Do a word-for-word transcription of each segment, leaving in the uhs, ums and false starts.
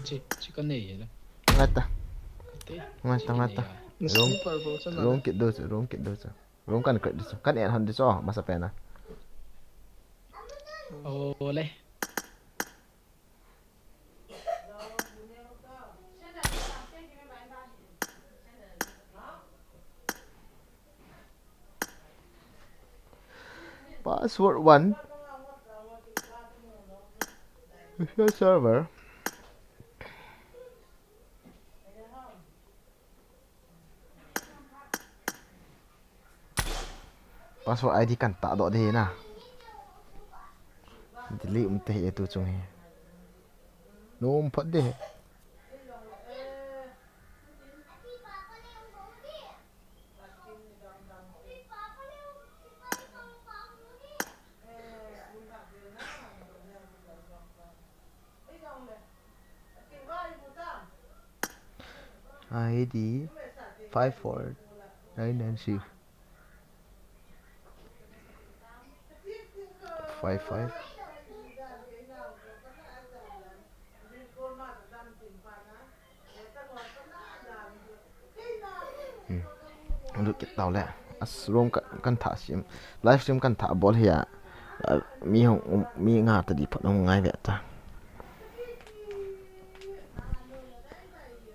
Chi, chi ka nei hi la. Ngai ta. Ka te. Ngai ta, chi ngai ka ta. Nei a. Room, super bo sa na. Room kit do chu, room kit do chu. Room kan kit do chu. Kan en han do chu, masa pen a. Ole. Password one. If your server. Password I D kan tah doh ding na. Delete um te hi tu chung hi. Nom phot ding hi. I D five four nine nine six. Five five. Hmm. Lut kit tau le. As room ka, kan thah sim. Live stream kan thah bol hi a. Ah, mi hung, um, mi nga ta di phot hung ngai ve ta.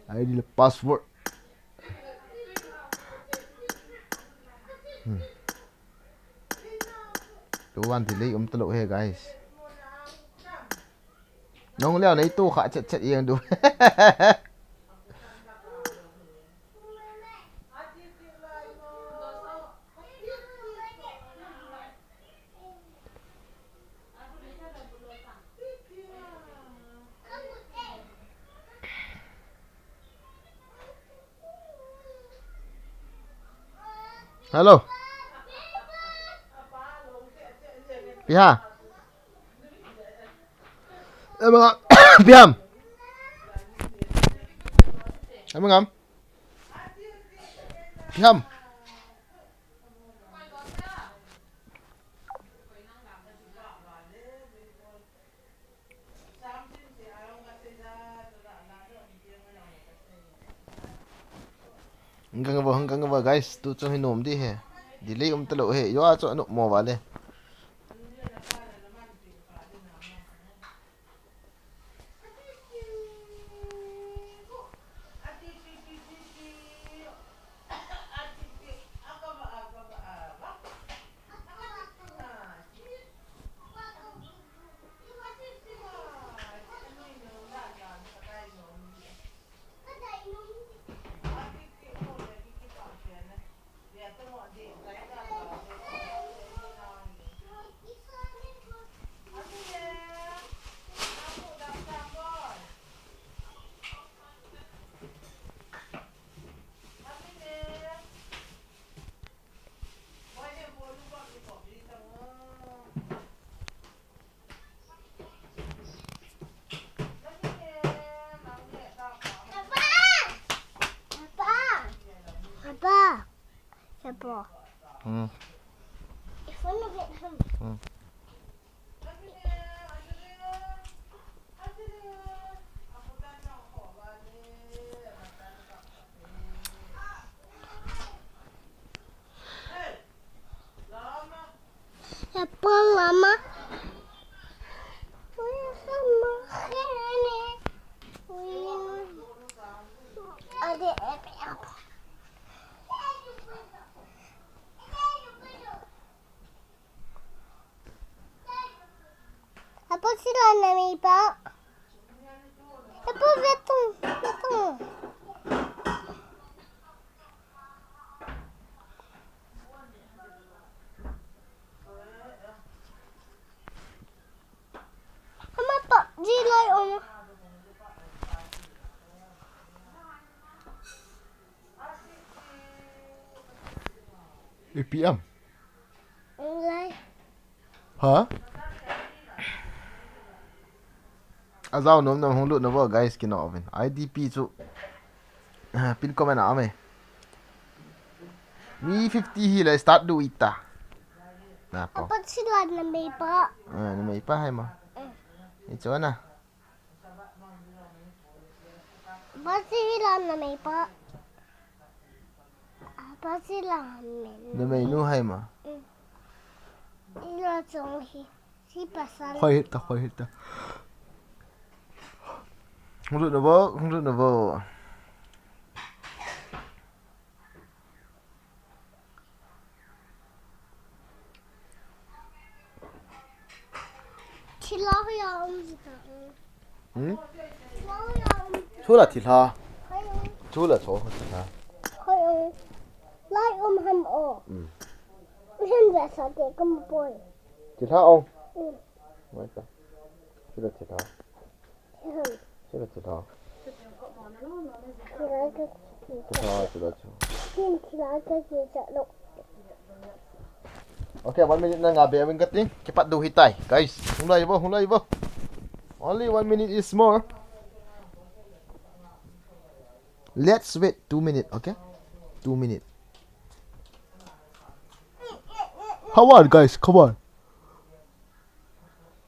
I D le password. Hmm. Tu wan delay um talou he, guys. Nong leo nei tu kha chet chet yang du. Hello. Piha. Emang. Piham. Emang am. Piham. Hung kang va, hung kang va, guys, tu chung hi nom di he. Delay um talou he. Yo a chu anu mo va le. Papa. Papa. Papa. Hmm. If I look at him. Hmm. Apple, Mama. Apple sila na may pa. Apple, vetung, vetung. Ama pa, di lai, um. A P M. Lai. Ha? Ajao nom nom hung lut na vo, guys, kino ovin. I D P chu. Ah, pin comment a ame. Mi fifty hi le start du ita. Na po. Apa sila na may pa? Ah, na may pa hai ma. Eh. Icho na. Pasila na mei pa. Pasila men. Na mei nu hai ma. Ila chong hi. Si pasal. Khoi hita, khoi hita. Hung lut na bo, hung lut na bo. Thilha hoiya um ji ta. Hmm? Thilha hoiya um. Thula thilha. Hoi um. Thula tho thilha. Hoi um. Lai um ham o. Hmm. Hin ve sa te kum poi. Thilha ong. Hmm. Mai ta. Thula thilha. Sila sila. Sila sila. Okay, one minute na nga be awing kating. Kipat do hitai. Guys, hung lai bo, hung lai bo. Only one minute is more. Let's wait two minutes, okay? Two minutes. Come on, guys, come on.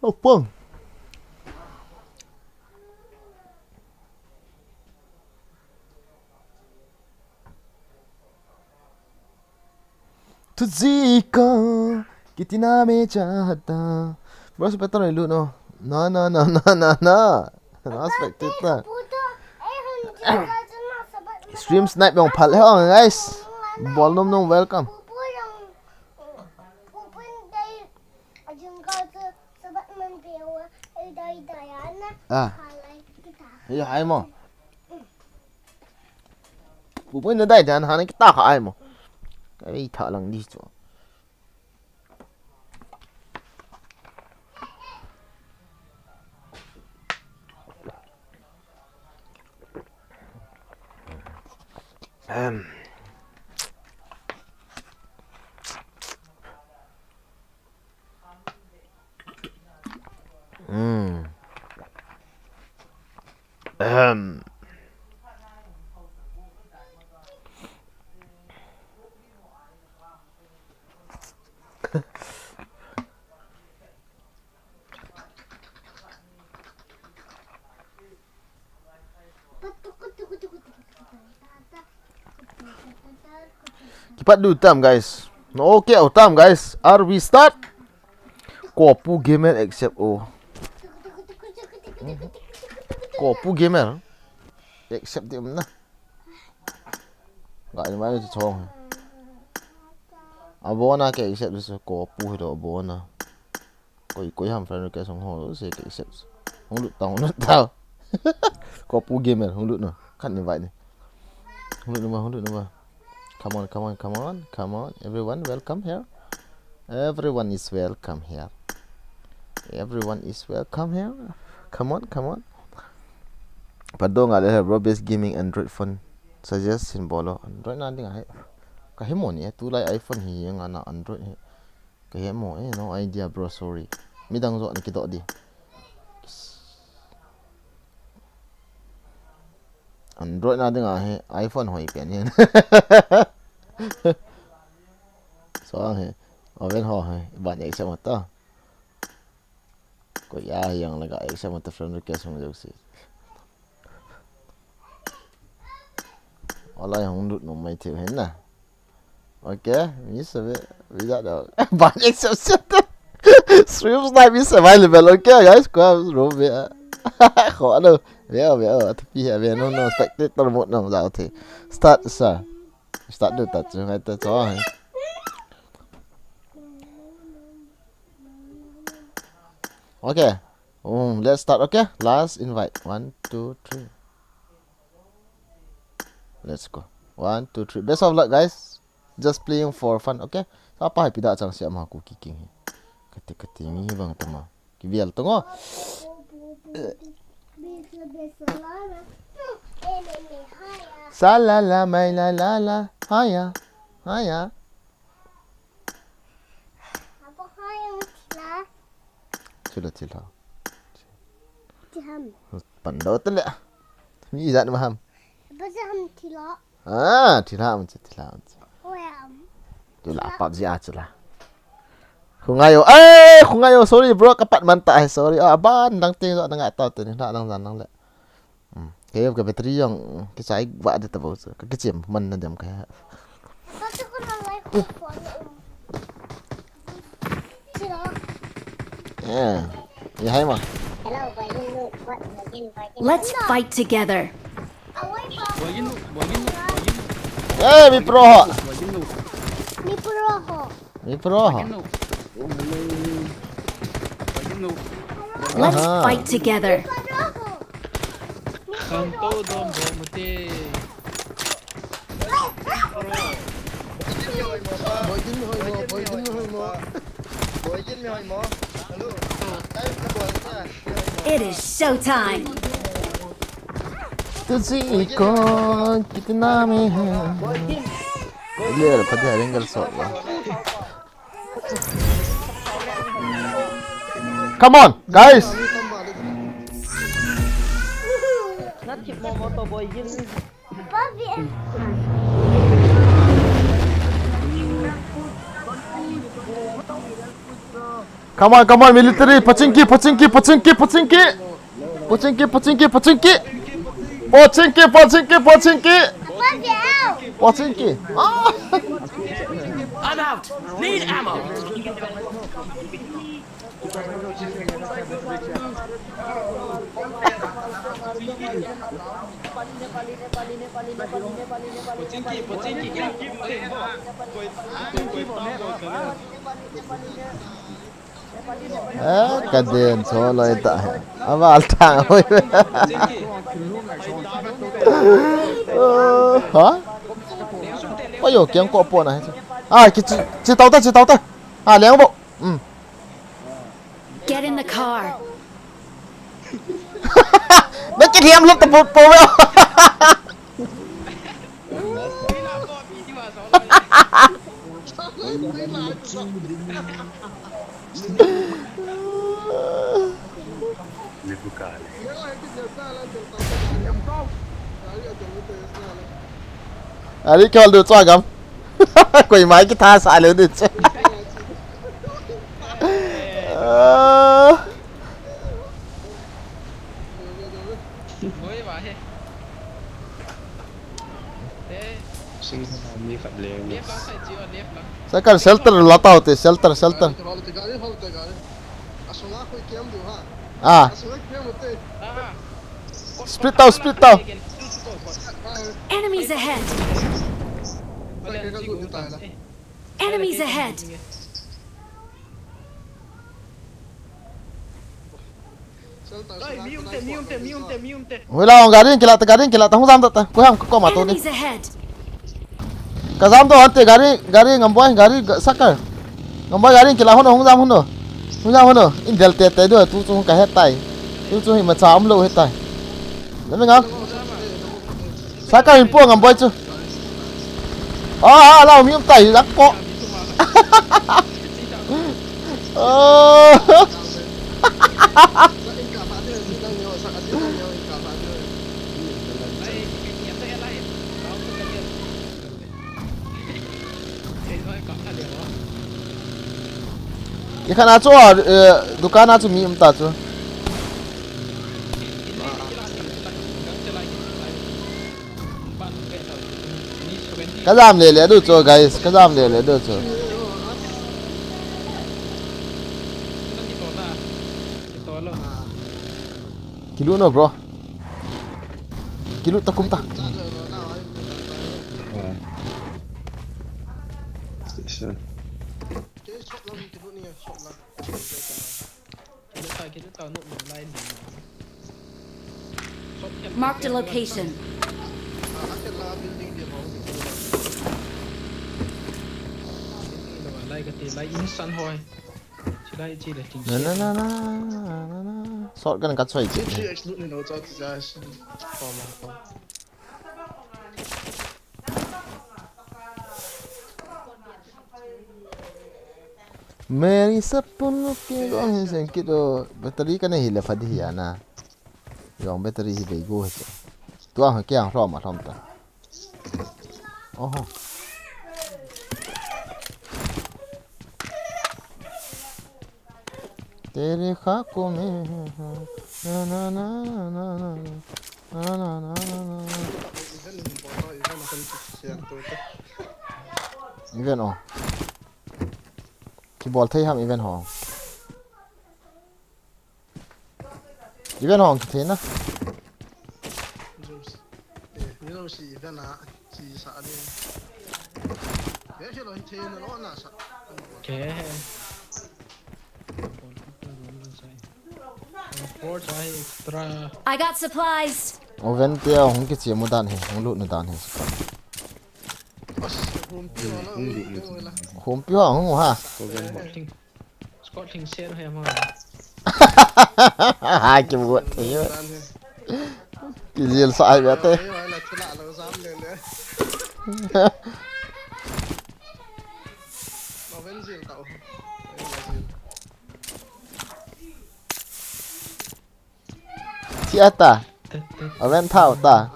Oh, pang. Tujiko kitina me chahta. Bro, sa petrol lu no. Na na na na na na. Na spectator. Stream snipe yong phal he ong, guys. Bol nom nom, welcome. Ah. Ei, hai mo. Pu Pui na dai dan han kita kha ai mo. Ka ei tha lang di chu. Ahem. Hmm. Ahem. Kipat du tam, guys. No, okay, oh, tam, guys. Are we start? Kopu gamer accept o. Kopu gamer accept di um na. Ga ni mai chu chong. Abona ke accept di su, Kopu hi do abona. Koi, koi ham friend request hung ho, se ke accept. Hung lut ta, hung lut ta. Kopu gamer, hung lut no. Khat ni vai ni. Hung lut no ma, hung lut no ma. Come on, come on, come on, come on. Everyone, welcome here. Everyone is welcome here. Everyone is welcome here. Come on, come on. Pardon, nga le he, bro, best gaming Android phone suggestion bolo. Android na ding ahi. Ka he mo ni, tulai iPhone hi, nga na Android hi. Ka he mo, eh, no idea, bro, sorry. Midang jo na kidoh di. Android na ding ahi, iPhone hoi pen hin. So ang he, oven ho he, ban exam ta. Ko ya yang laga exam ta friend request hung jo si. Alai hung lut no mai thei hin na. Okay, mi se ve, mi da da. Ban exception. Streams na mi se available. Okay, guys, ko ro ve. Ko ano, ve ve, tapi he ve no no spectator mode na da the. Start sa. Start do ta chu ngai ta cho. Okay. Um, let's start, okay? Last invite. One, two, three. Let's go. One, two, three. Best of luck, guys. Just playing for fun, okay? Sa pa happy da chang siam ha ku kiking hi. Kati kati mi hi bang tama. Ki vial tongo. Sa la la mai la la la. Haya. Haya. Chula chila. Chiham. Pan do tele. Mi ijat ma ham. Ba chiham thilha. Ah, thilha am che, thilha am che. Oi am. Thilha pap ji a chula. Khungai yo. Eh, khungai yo, sorry bro, ka pat man ta, eh, sorry. Ah, ban dang te jo dang a ta te ni, na dang jan dang le. Hmm. Kei ka battery jong kichai vah ding tabou chu. Ka kichem man na dem ka. Eh. Ye hai ma. Let's fight together. Eh, mi pro ho. Mi pro ho. Mi pro ho. Let's fight together. It is showtime. तुझे कौन कितना में है? Ler pa dia ringal so ba. Come on, guys. Not keep more motor boy, give me. Come on, come on, military. Pachinki, pachinki, pachinki, pachinki. Pachinki, pachinki, pachinki. Pachinki, pachinki, pachinki. Pachinki. Ah. I'm out. Need ammo. Eh, ka den cho loi ta. Aval ta hoi. Ha? Pa yo kiang ko po na. Ah, ki chi tau ta, chi tau ta. Ah, liang bo. Hmm. Get in the car. Na ki liam lo ta po po. Ari kal du cha gam. Koi mai ki tha sa le du cha. Sing mi khat le ni. Sakar shelter la tau te, shelter, shelter. Ah. Split tau, split tau. Enemies ahead. Enemies ahead. Hoila ong gari kila ta, gari kila ta, hung jam ta ta. Ko ham ko ma to ni. Enemies ahead. Ka jam to ante gari, gari ngam boy, gari sakar. Ngam boy gari kila hono, hung jam hono. Hung jam hono. In del te te do tu chung ka het tai. Tu chung hi ma cha um lo het tai. Na me ngam. Sakar in po ngam boy chu. Ah, ah, la mi um tai dak po. Oh. Ye khana chu, eh, dukan a chu mi um ta chu. Ka jam le le du chu, guys, ka jam le le du chu. Kilu no, bro. Kilu ta kum ta. Marked a location. Na na na na na na. Shotgun ka choi che. Meri sapun ke go hin sen kit o battery ka nei hi le pha di hi ana. Jong battery hi bei go hi. Tua ha kiang hlom a hlom ta. Oho. Tere kha ko me na na na na na. Na, na, na, na, na. Event hung bol, event hung kikhel tu te. Event o. Kibol thei ham event ho. Event ho kithei na. Josi. Eh, ni lo si event a, si sa ni. Eh, si lo hi thei na lo na sa. Ke. Report ai extra. I got supplies. Oven te hung kiche mu dan he, hung lut nu dan he. As, hung pi ho lo, hung pi ho la. Hung pi ho, hung ha. Oven ho. Squad thing set ho ya ma. Ha, ki buat thei. Ki jil sa ai bia te. Thi ata. Aven thao ta.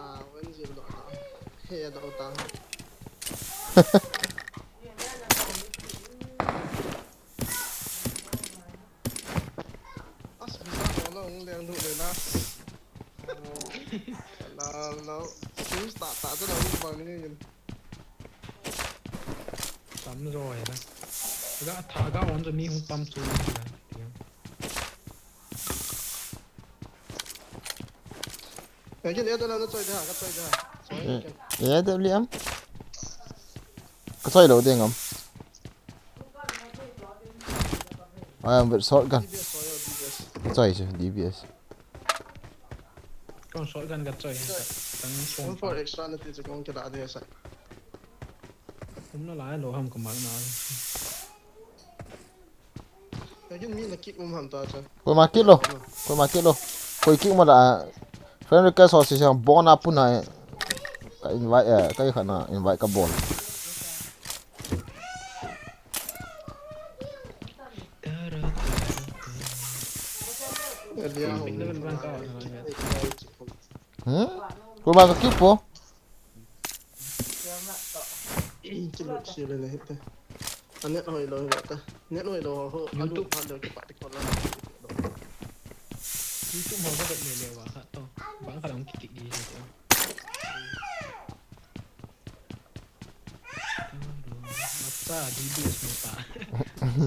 As, bisa ko lo, ang leng du le na. Lo, lo. Sus, ta, ta, ta, lo, bang ni yun. Tam jo hai na. Ga tha, ga on jo mi hung tam chu ni la. Again, ya da na choi da, ka choi da. Choi, again. Ya da liam. Ka choi lo ding am. I am with shotgun. D B S, oh, yeah, D B S. Ka choi chu, D B S. Kong shotgun ka choi. Kong for extra na ti chu kong kila de sa. Kum na lai lo ham ka mal na. Koi ma kit lo. Koi ma kit lo. Koi kit mo la. Friend request ho si sa bona puna. Ka invite, eh, ka khat na invite ka bol. Hmm? Koi ma ka kit po. Kilut si le le hita. A net hoi lo hita. Net hoi lo ho. YouTube. Alu pha lo ki pa ti ko la. YouTube ho ka le le wa ha to. Bang ka lang ki ki gi to. Acha D B S mo ta.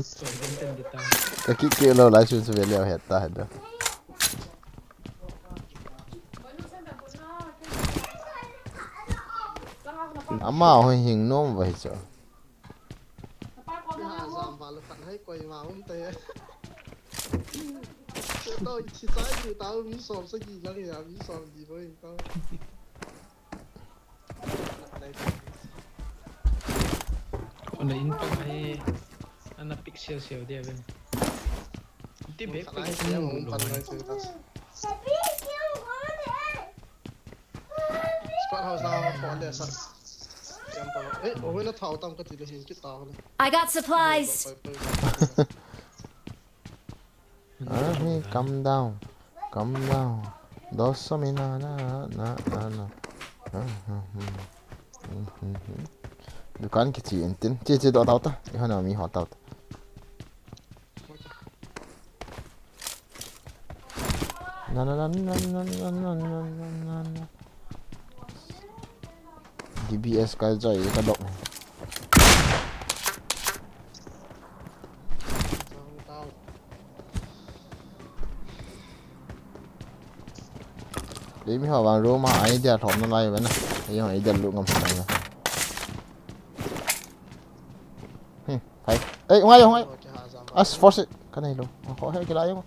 So, content kita. Ka ki ki lo live stream se ve le heta heta. Ama hoi hing nom vai chu. Jam val khat hai koi ma um te. Che to chi chai du ta mi som sa gi lang ya mi som gi boi to. Ona in pa hai ana pixel sel dia ben. Ti bek pe ko mu lo. Squad house na ho le sa. Siam pa. Eh, oven a thao tam ka ti le hin kit ta le. I got supplies. Pai, pai, pai. Ah, hey, calm down. Calm down. Dosa mi na na na na na. Ah, hmm, hmm. Hmm, hmm, hmm. Dukan kichi entin. Chi chi do tao ta. Iho na mi ho tao ta. Na, na, na. D B S ka joi ka dok. Dei mi ho vang room a idea thom na lai ve na. Ei ho idea lu ngam sa na. Hmm, hai. Ei, ngai, ngai. As force. Ka nei lo. Ko he kila yo.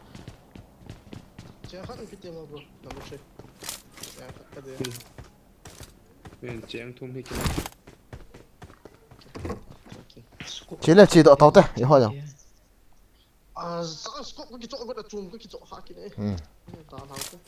Che khat pi te mo bro. Number three. Che khat ka de. Hmm. Men cheng thum hi kila. Che le che do tau te. Ei ho ya. A, sa scope ka kicho, ka da chum ka kicho ha ki ne. Hmm. Ni ta ha ko.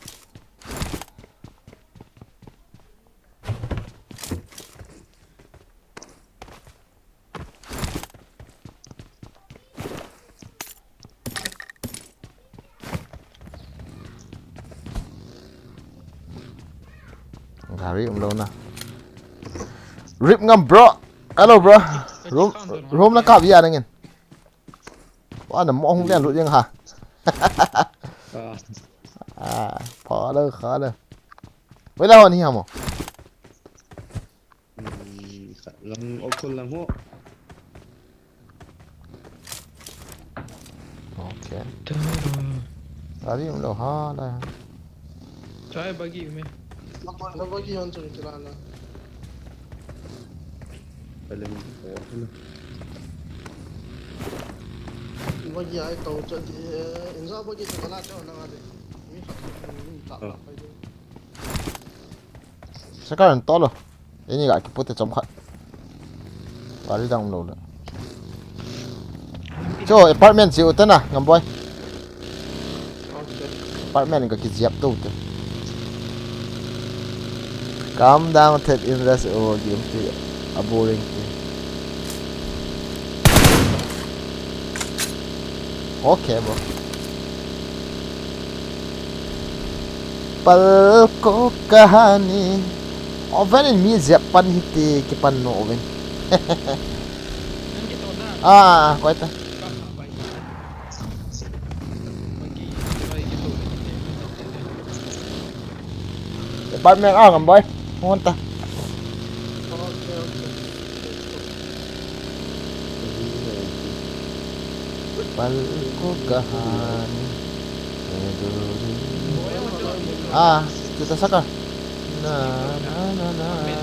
Gari um lo na. Rip ngam, bro. Hello, bro. Room, room na kap ya nangin. Wa na mo hung lian lut jeng ha. Ah. Ah, pha le, kha le. Wei la hon hi hamo. Hmm, khat lang, o khul lang ho. Okay. Gari um lou ha la. Chai bagi me. Bagi hon chu kila na. Pele mo. Bagi ai to chu di. Inza bagi chu kala chu na ngade. Mi khat, mi khat. Sakar an tolo. Ini ga kipu te chom khat. Gari dang um lou le. Cho apartment si u te na, Ngamboi. Apartment ga kijiap to te. Calm down, take in rest, o game ti a boring ti. Okay, bro. Pal ko kahani. Oven in mi jep pan hiti kipan no oven. Ah, koi ta. Apartment ah, Ngamboi. Hon ta. Pal ko kahani. Ah, kita saka. Na, na, na, na, na.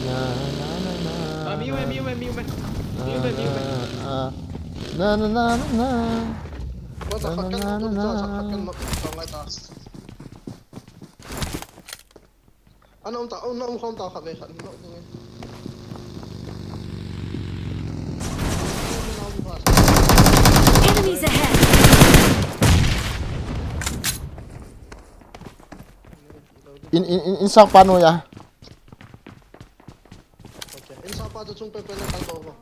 Na, na, na, na, na. Ah, mi yu me, mi yu me, mi yu me. Mi yu me, mi yu me. Ah, na, na, na, na, na. Na, na, na, na, na. Ana um ta, ana um khom ta khat ve khat. Enemies ahead! In, in, in, in sang pa nu ya. Okay. In sang pa tu chung pe pe na kal to ko.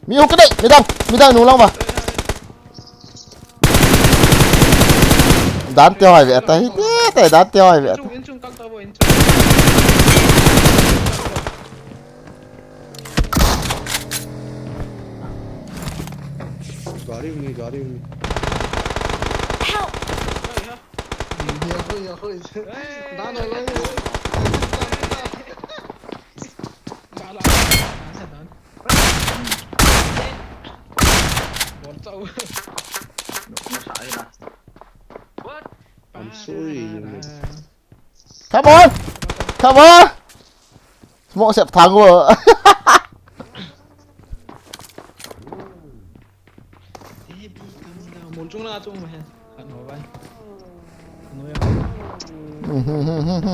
Mi hung ka dei, midang, midang nung lang ba. Dan te hoi ve ta, hi te te, dan te hoi ve ta. In chung, in chung kal to bo, in chung. Gari um ni, gari um ni. Help! Hoi, hoi. Hoi, hoi. Dan, hoi, hoi. I'm sorry, you missed. Come on! Come on! Smoke sep thang wo. Mun chung la chung ma he. Khat no bai. No ya.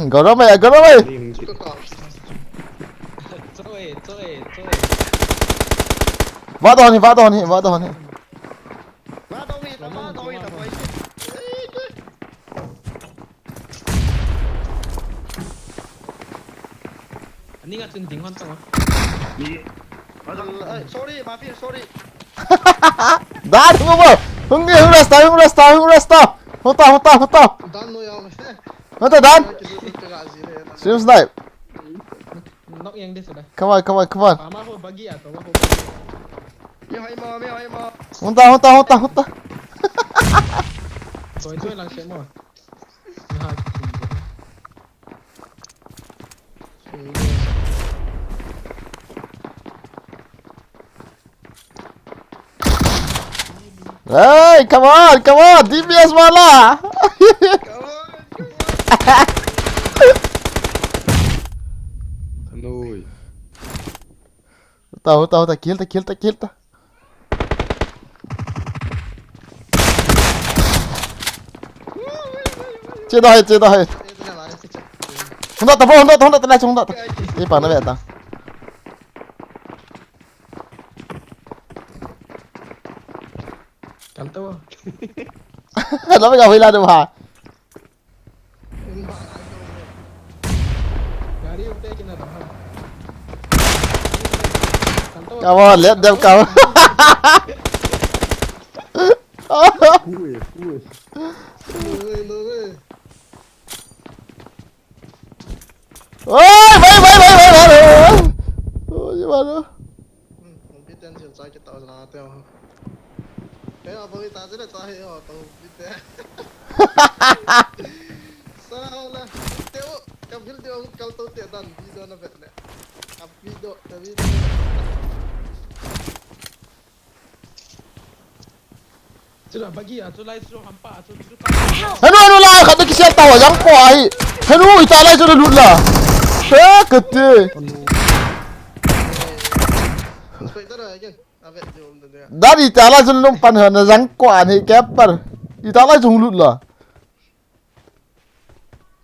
Goro mai, goro mai. Choi, choi, choi. Va don hi, va don hi, va don hi. Va don hi, va don hi, va don hi. Ani nga chun ding hon tong. Ni. Ai, sorry, Mafia, sorry. Dan, hung mo. Hung ni, hung rasta, hung rasta, hung rasta. Hota, hota, hota. Dan no ya. Hota, Dan. Sim snipe. Knock yang dia sudah. Come on, come on, come on. Ama ho bagi atau ho bagi. Mi hai mo, mi hai mo. Hota, hota, hota, hota. Toi, toi lang siya mo. Hey, come on, come on, D P S wala. Anoi. Hota, hota, hota, kill ta, kill ta, kill ta. Che da hai, che da hai. Hunda ta, hunda ta, hunda ta, hunda ta. Ei pa na ve ta. Kalto. Lama ka hoi la de ba. Gari utte kina raha. Kalto. Come on, let them come. Who is, who is? No way, no way. Oi, bhai, bhai, bhai, bhai, bhai. Oh, ye mano. Hmm, hung pi ten zil chai kit tau jana teo. Kei a bang ita jile cha he o, to pi te. Sala, teo. Video kal to te dan video na vet le. A video, a video. Chula bagi a chu lai chu hampa a chu chu ka. Henu, henu, lai khat kisel tau jang ko ahi. Henu, ita lai chu lut la. Eh, kati. Spider again. A vet jo um de. Dari ita lai chu lum pan hana jang ko ani keeper. Ita lai chu lut la.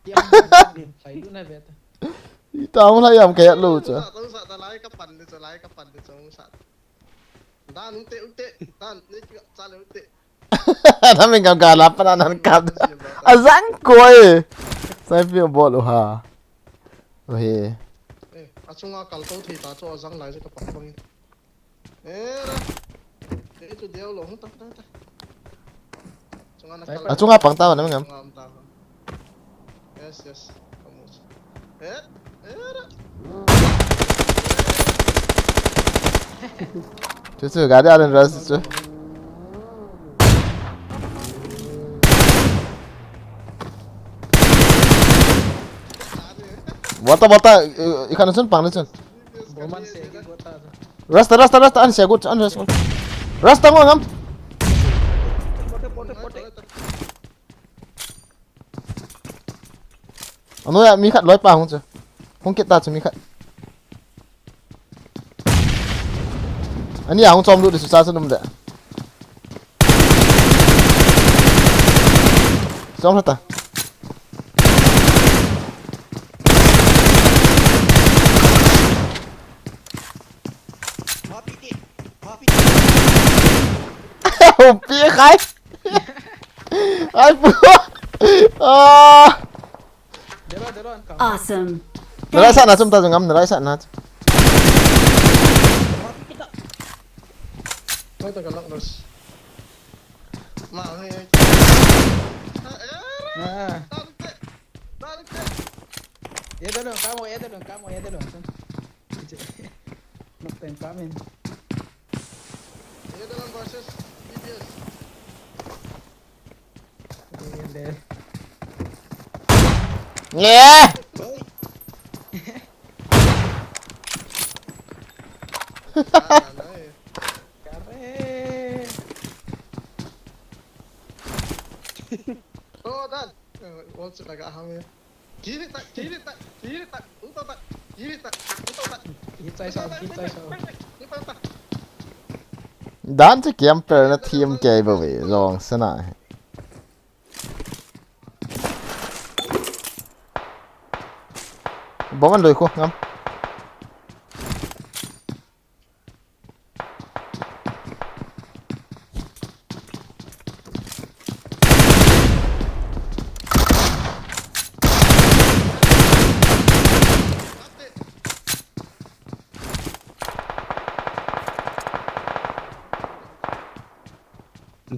Tiang din sai lu na vet. Ita mo la yam kaya lu chu. Sa, sa, sa, lai ka pan de, sa, lai ka pan de, sa, sa. Dan, ute, ute. Dan, ni ka, sa, le, ute. Na min kam gala pa na nan kam. Ajang koi. Sai pi bol u ha. Ohe. Eh, achunga kal to thei ta chu ajang lai chu ka pang pang. Eh, ra. Eh, chu deu lo, ta, ta, ta. Chunga na kal. Achunga pang ta na min kam. Chunga am ta. Yes, yes. Kamu. Eh, eh, ra. Chu chu, gari alen ras chu. Bota, bota, i, i kan sun pang sun. Boman se, bota. Rasta, rasta, rasta, an se gut, an se gut. Rasta ngam. Pote, pote, pote. Ano ya, mi khat loi pa hung chu. Hung kit ta chu mi khat. Ani a hung chom lut di chu sa chu num de. Chom ta. Pi khai. Ai pu. Ah. Dero, dero, an kam. Awesome. Nalai sa na chum ta jong am, nalai sa na. Mai ta ka lak nos. Ma, hey, hey. Ah, eh, ah. Dale, dale. Ye dale, kamo, ye dale, kamo, ye dale. Nok ten kamin. Ye dale versus T B S. Ye dale. Nge! Oi. Ah, no, eh. Kare. Oh, dan. Eh, what's it like, ah, hang, eh? Kiri tak, kiri tak, kiri tak, uta tak, kiri tak, uta tak. Hit chai sao, hit chai sao. Uta tak. Dan chu camper na thiam kei bou ve, jong sana. Bomb an loi khu, ngam.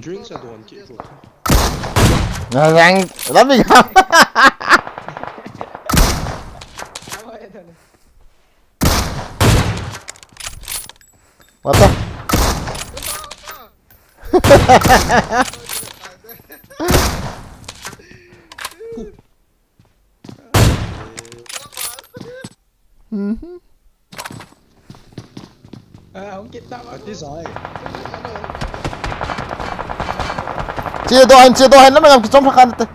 Drinks a don ki ko. Na yang, la mi ka. What the? Mhm. Ah, hung kit ta ma. Ati zai. Che do han, che do han, lam ngam kichom pha kan te.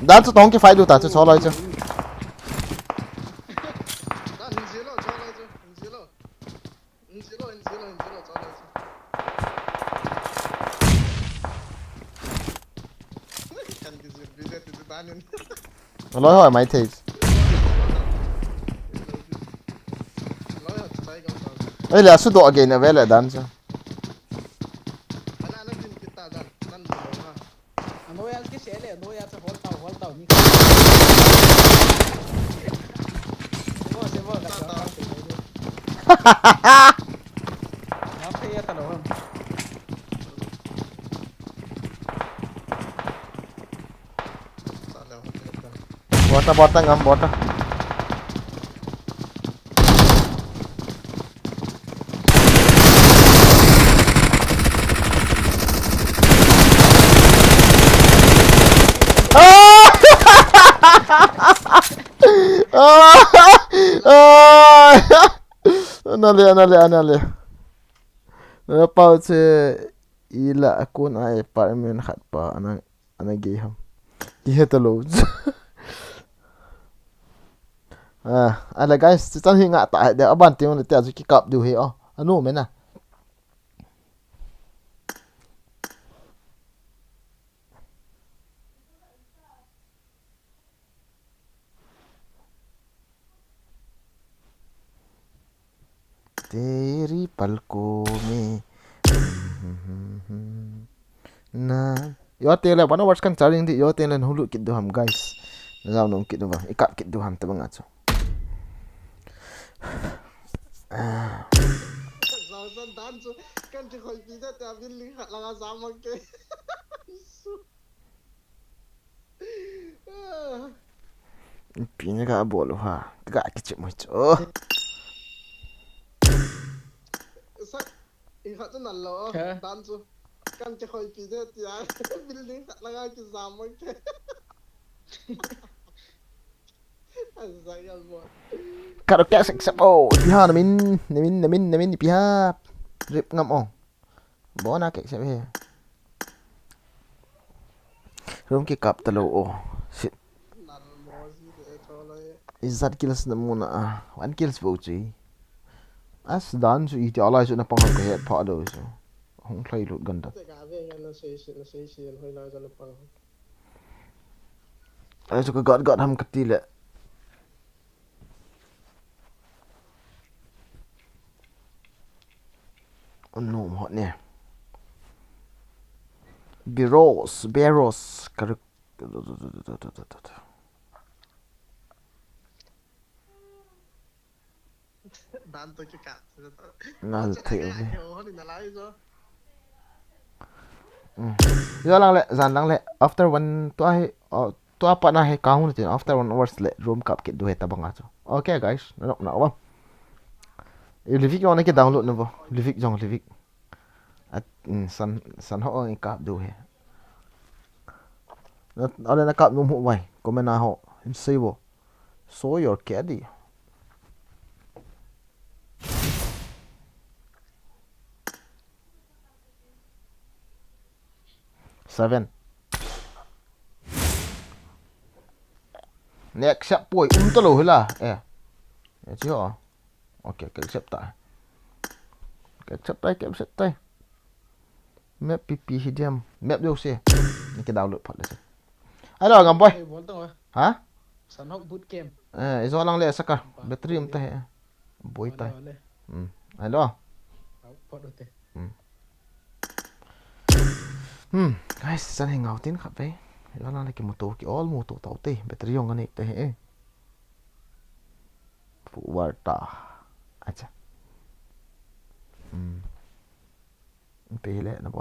Dan chu tong ki fight du ta chu choloi chu. Dan hin zero, choloi chu, hin zero. Hin zero, hin zero, hin zero, choloi chu. Kan ki zero, bi de tu dan hin. Loi hoi mai thei. Ei le, asu do again a ve le dan chu. Anoya kise le, anoya chu hol tau, hol tau ni. Sebo, sebo, ka tau. Na pe ya ta lo. Bota, bota, ngam, bota. Ah! Nale, nale, nale. Na pau che ila akun a apartment khat pa ana, ana gei ham. Kihe talou. Ah, ala guys, chuchan hi ngah ta de, aban teng le tia chu kikap diu hi o. Anu mena. Teri palko me. Na. Yo tele one hours kan charging di, yo tele na hulu kit du ham, guys. Na jam nom kit du ba, ikap kit du ham tabang achu. Ah. Zausan dan chu, kan ti khoi pi da ta building khat langa jam mang ke. Pi na ka bol u ha, ka kichep mai chu. Sa, i khat chu nal lo, ha? Dan chu. Kan ti khoi pi da tia, building khat langa kijam mang ke. Karo kek sek sep o, ipi ha namin, namin, namin, namin, ipi ha. Rip ngam o. Bona kek sep he. Room kikap talou o. Shit. Ijat kills na muna a. One kills bou chu. As dan chu iti alai chu na pang ka het pha do chu. Hung thlai lut ganda. Te ka ve nga na sei sei, na sei sei, hoi lai chu na pang. Ai chu ka gat gat ham ka ti le. Anu mo ne. Biros, Beros, ka rik. Dan to kika. Nal thei o ve. He, oh, ni na lai zo. Mm. Yo lang le, jan lang le. After one, tua hi, oh, tua pa na hi ka hung tin. After one hours le, room kap kit du he tabang a chu. Okay, guys. Na nok na wa. I Livik yo na ki download na bo. Livik jong Livik. At, mm, san, san ho ang i kap du he. Na, ale na kap num ho vai. Comment a ho. Hin sei bo. Show your caddy. Seven. Next shot poi, um talou hila. Eh. Eh, chi ho. Okay, ka accept ta. Ka accept tai, ka accept tai. Map P P hi diam. Map deu se. Ni ka download phat le se. Hello, ngam boy. Ei, bol tang wa. Ha? Sanhok boot camp. Eh, ijo lang le saka. Ba, battery um ta he. Boi tai. Ole, ole. Hmm. Hello. Au, pot ute. Hmm. Hmm, guys, san hi ngau tin khat ve. Ijo lang le ki motor ki all motor tau te. Battery jong ani te he. Pu war ta. Acha. Hmm. Pe le na bon